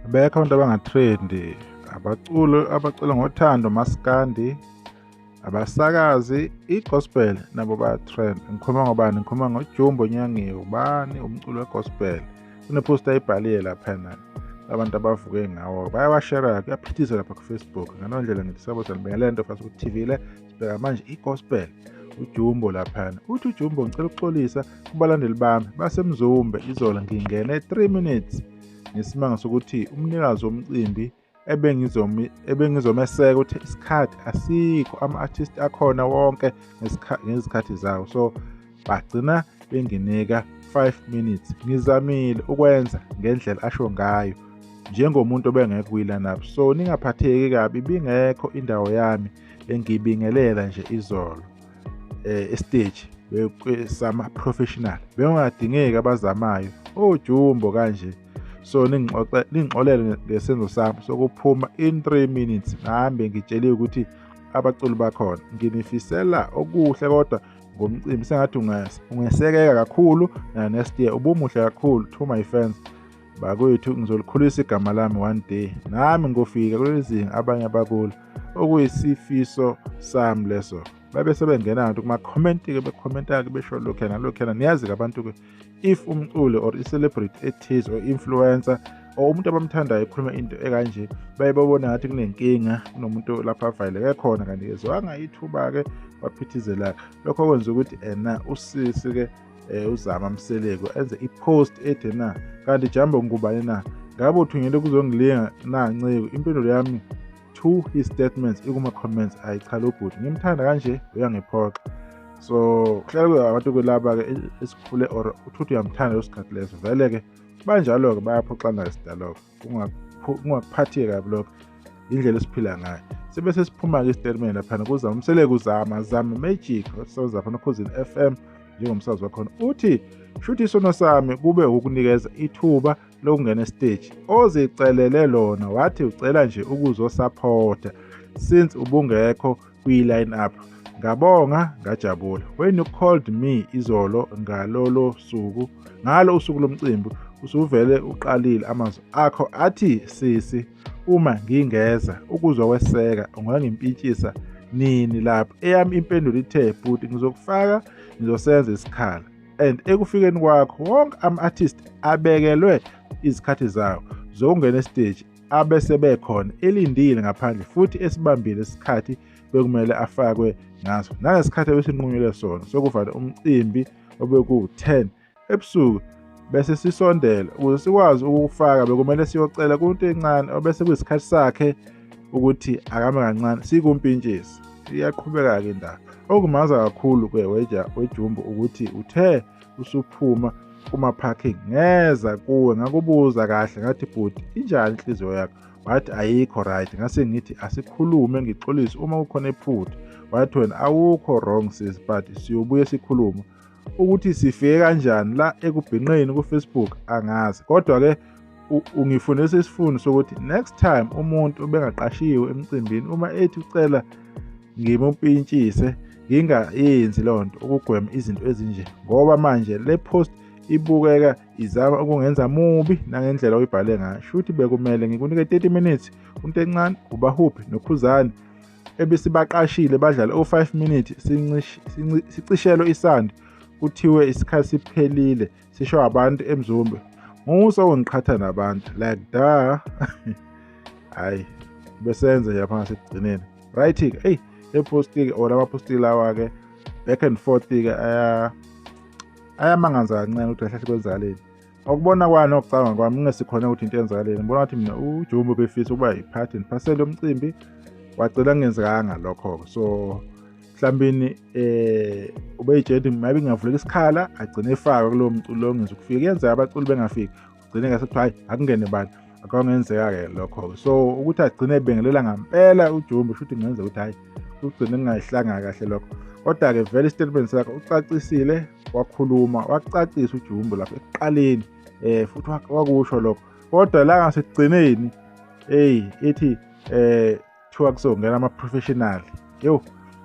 Abekho abantu abangathrendi, abaculo abacula ngothando, maskandi, abasakazi, i-gospel nabo bayatrend. Ngikhuluma ngobani? Ngikhuluma ngoJumbo Nyangiwe, ubani umculo we-gospel. Kunepost ayibhalile laphana abantu abavuke ngawo bayawashera, kuyaphithizela lapha ku-Facebook. Ngaleyo ndlela ngithi sabo sanibingelela nto fast ku-TV le sibheka manje i-gospel. UJumbo laphana uthi uJumbo, ngicela ukuxolisa kubalandeli bami baseMzumbe, izolo ngingene 3 minutes ngesimanga sokuthi umnikazi womcimbi ebengizomeseka ukuthi isikhathi asikho, ama-artist akhona wonke ngezikhathi zawo, so bagcina benginika 5 minutes. Ngizamile ukwenza ngendlela asho ngayo njengomuntu obengekho kwi-lineup, so ningaphatheki kabi, ibingekho indawo yami, bengibingelela nje izolo estage sama professional, bengadingeki abazamayo oJumbo kanje. So ningixolele ngesenzo sami sokuphuma in 3 minutes, ngihambe ngitsheliwe ukuthi abaculi bakhona. Nginifisela okuhle kodwa ngomcimbi, sengathi ungesekeka kakhulu na next year, ubumuhle kakhulu. To my fans bakwethu, ngizolikhulisa igama lami one day, nami ngofika kuleli zinga abanye abakulo, okuyisifiso sami leso. Babe sebengena abantu kuma-comment-ke, bekhomenta-ke besho lokhuyana nalokhuyana. Niyazi-ke abantu-ke, if umculo or i-celebrity ethize or influencer or umuntu abamthandayo ekhuluma into ekanje, baye babona ngathi kunenkinga, kunomuntu lapho avayeleke khona, kanti-ke zwanga ithuba-ke waphithizela. Lokho kwenza ukuthi ena usisi-ke uZama Mseleku enze i-post ethi, na kanti Jumbo ngubani na, ngabe uthunyelwe kuzongilinga na nciko? Impendulo yami to his statements ikuma-comments. Ayi cha, lo bhuti ngimthanda kanje uyangiphoxa. So kuhlala kube abantu kulaba-ke esikhule or uthi uyamthanda leso sikhathi leso, vele-ke banjalo-ke, bayaphoxana-ke sidalo-ke, kungakuphathi kabi lokho, indlela esiphila ngayo. Sibe sesiphuma-ke isitatimende laphana kuZama Mseleku, Zama Zama Magic osebenza laphana Okhozini FM njengomsakazi wakhona, uthi shuthi isono sami kube ukukunikeza ithuba lokungena esiteji ozicelele lona, wathi ucela nje ukuzosaphotha since ubungekho kwi-line up. Ngabonga, ngajabula. When you called me izolo ngalolo suku, ngalo usuku lomcimbi usuvele uqalile, amazwi akho athi, "Sisi, uma ngingeza ukuzokweseka ungangimpintshisa nini lapho?" Eyami impendulo ithe, "Bhuti, ngizokufaka, ngizosenza isikhala." And ekufikeni kwakho wonke ama-artist abekelwe izikhathi zawo zokungena esiteji abese bekhona elindile ngaphandle, futhi esibambile isikhathi bekumele afakwe ngaso nangesikhathi ebesinqunyelwe sona sokuvala umcimbi obekuwu-10 ebusuku. Bese sisondela ukuze sikwazi ukufaka, bekumele siyocela kunto encane obese kuyisikhathi sakhe ukuthi akame kancane sikumpintshisi. Iyaqhubeka-ke indaba. Okumangaza kakhulu-ke weJumbo ukuthi uthe usuphuma kuma-parking ngeza kuwe, ngakubuza kahle ngathi, "Bhuti, injani inhliziyo yakho?" Wathi ayikho right. Ngase ngithi asikhulume, ngixolise uma kukhona iphutha. Wathi wena awukho wrong sis, but siyobuye sikhulume. Ukuthi sifike kanjani la ekubhinqeni ku-Facebook angazi, kodwa-ke ungifundisa isifundo sokuthi next time umuntu obengaqashiwe emcimbini uma ethi ucela ngimumpintshise, ngingayenzi leyo nto ukugwema izinto ezinje, ngoba manje le post ibukeka izama ukungenza mubi nangendlela oyibhale ngayo. Shuthi bekumele ngikunike 30 minutes, umuntu encane ubahuphi noKhuzani ebesibaqashile badlale o-5 minutes, sicishelwe isandi, kuthiwe isikhathi siphelile, sisho abantu eMzumbe. Musa ukungiqhatha nabantu like da. Hayi, besenze nje lapha ngasekugcineni, right-ke. Eyi, le post-ke or lama-post lawa-ke back and forth-ke ayamangaza kancane ukuthi kahle kahle kwenzakaleni. Ngokubona kwami nokucabanga kwami, kungesikhona ukuthi into yenzakaleni, ngibona ngathi mina uJumbo befisa ukuba yi-part and parcel yomcimbi, wagcina kungenzekanga lokho-ke. So mhlawumbini ubeyitshela ukuthi maybe ngingavuleka isikhala, agcine efakwe kulowo mculo ongeza ukufika. Kuyenzeka abaculi bengafiki, ugcine ngase kuthiwa hayi, akungene bani. Akungenzeka-ke lokho-ke. So ukuthi agcine ebengelela ngampela uJumbo, shuthi kungenzeka ukuthi hhayi, kugcine kungayihlanga kahle lokho. Kodwa-ke vele isitatimende sakhe ucacisile, wakhuluma wacacisa uJumbo lapho ekuqaleni, futhi wakusho lokho. Kodwa la ngasekugcineni, eyi, ithi kuthiwa kuzongena ama-professional, yo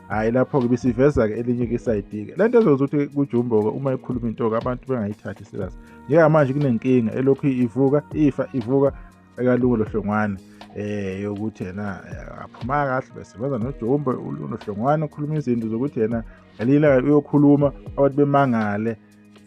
hhayi, lapho-ke bisiveza-ke elinye-ke i-side-ke le nto ezoza ukuthi kuJumbo-ke uma ekhuluma into-ke abantu bengayithathi serious. Njengamanje kunenkinga elokhu ivuka ifa ivuka. ekaLungelo Hlongwane yokuthi yena aphuma kahle besebenza noJumbo. uLungelo Hlongwane ukhuluma izinto zokuthi yena ngelinye ilanga uyokhuluma abantu bemangale.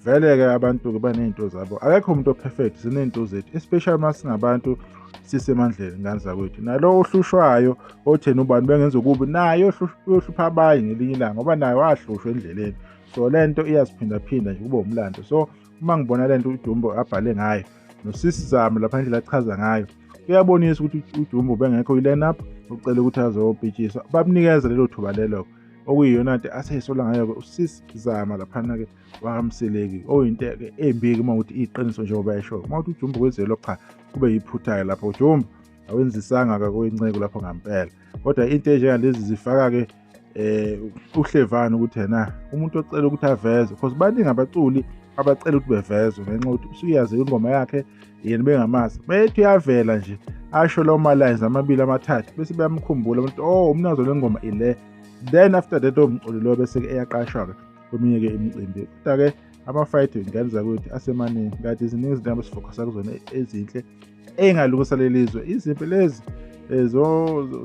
Vele-ke abantu-ke baney'nto zabo, akekho umuntu o-perfect, siney'nto zethu, especially uma singabantu sisemandleni ngane zakwethu. Nalo ohlushwayo othena ubani bengenza okubi naye uyohlupha abanye ngelinye ilanga, ngoba naye wahlushwa endleleni. So le nto iyasiphindaphinda nje kube umlando. So uma ngibona le nto uJumbo abhale ngayo nosisi Zama lapha indlela achaza ngayo, kuyabonisa ukuthi uJumbo bengekho kwi-line-up, ucela ukuthi azopitshiswa, bamnikeza lelo thuba lelo okuyiyona nto aseyisola ngayo-ke usisi Zama laphana-ke wakaMseleki, oyinto-ke embi-ke uma ukuthi iqiniso njengoba esho. Uma ukuthi uJumbo kwenzelo cha, kube yiphutha-ke lapho. UJumbo awenzisanga-ke kwenceko lapho ngampela, kodwa into enjengalezi zifaka-ke uhlevane ukuthi yena umuntu ocela ukuthi avezwe, because baningi abaculi abacela ukuthi bevezwe ngenxa yokuthi usuyaziwa ingoma yakhe yena bengamazi, bethi uyavela nje asho lawo ma-lines amabili amathathu bese bayamkhumbula abantu, oh umnazo le ngoma ile. Then after that umculi lo bese-ke eyaqashwa-ke kweminye-ke imicimbi. Kodwa-ke ama-fight ngane zakwethu asemaningi, kanti ziningi izinto abasifocusa kuzona ezinhle ey'ngalungisa leli zwe. Izimpi lezi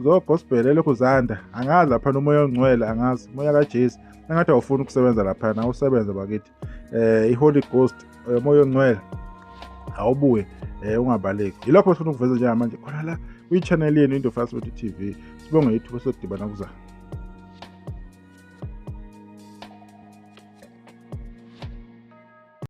zo-gospel elokhu zanda, angazi laphana umoya ongcwele, angazi umoya kaJesu engathi awufuni ukusebenza laphana, awusebenze bakithi. I-Holy Ghost, umoya ongcwele awubuye, ungabaleki. Yilokho esifuna ukuveza njengamanje khona la kwi-channel yenu Into Fast TV. Sibonge ithuba, sodibana kuzayo.